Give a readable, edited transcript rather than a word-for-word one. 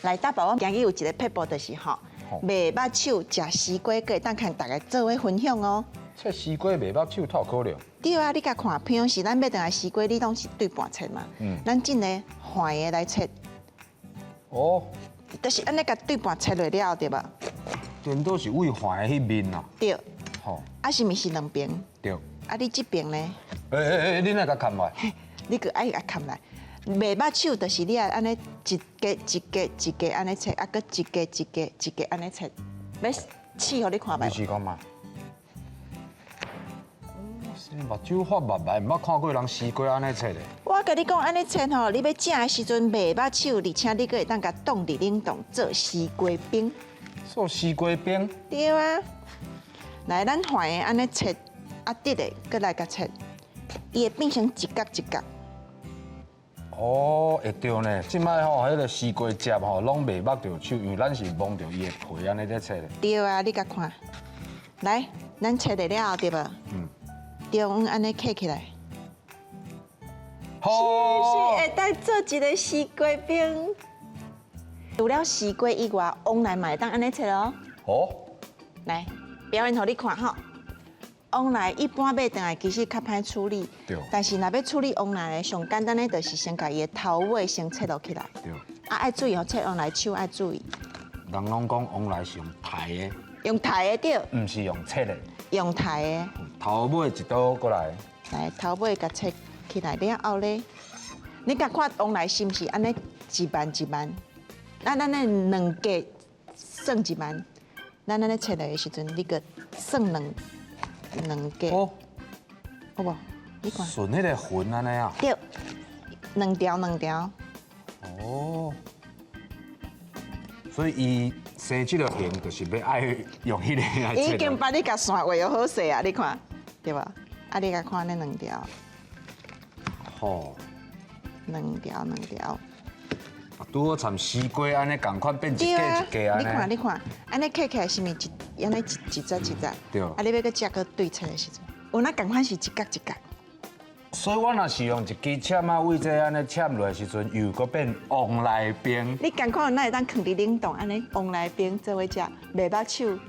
來，大寶，我今日有一个撇步，就是吼，袂捌手食西瓜，閣會當共大家做伙分享哦。切西瓜袂捌手透可能。對啊，你共看，平常時咱買轉來西瓜，你攏是對半切嘛。咱這个橫的來切。就是按呢共對半切落了，對無？顛倒是對橫的彼面啊。對。啊，是毋是兩邊？對。啊，你這邊呢？欸欸欸，你哪共崁來？你閣愛共崁來。袂捌手，就是你愛按呢一格一格一格按呢切，啊，閣一格一格一格按呢切，欲試予你看覓。你試看覓。目睭發目來，毋捌看過人西瓜按呢切的。我共你講，按呢切吼，你欲食的時陣袂捌手，而且你閣會當共凍佇冷凍做西瓜冰。做西瓜冰？對啊。來，咱橫的按呢切，啊，直的閣來共切，伊會變成一角一角。哦，會對呢。這擺吼，彼个西瓜汁吼，攏袂捌著手，因為咱是摸著伊的皮按呢咧切的。對啊，你共看。來，咱切了了後對無？中央按呢刻起來。好。是會當做一个西瓜冰。除了西瓜以外，旺來嘛會當按呢切哦。哦。來，表演予你看吼。旺來一般買轉來其實較歹處理，但是若欲處理旺來，上簡單的就是先共伊的頭尾先切落起來。啊，愛注意哦，切旺來手愛注意。人攏講旺來是用刣的。用刣的對。毋是用切的。用刣的。頭尾一刀過來。來，頭尾共切起來了後咧，你共看旺來是毋是按呢一萬一萬？咱按呢兩格算一萬，咱按呢切落的時陣，你閣算兩兩格。好無？你看。順彼个痕按呢啊？對，兩條兩條。哦。所以伊生這个形，就是欲愛用彼个來切。已經幫你共線畫好勢啊！你看，對無？啊，你共看呢兩條。兩條兩條。拄好參西瓜按呢仝款變一格一格按呢。你看，你看，按呢刻起來是毋是一按呢一一節一節？對。啊，你欲閣食閣對切的時陣，有哪仝款是一角一角。所以我若是用一支籤仔，對這按呢攕落的時陣，又閣變旺來冰。你仝款哪會當囥佇冷凍按呢旺來冰做伙食，袂捌手。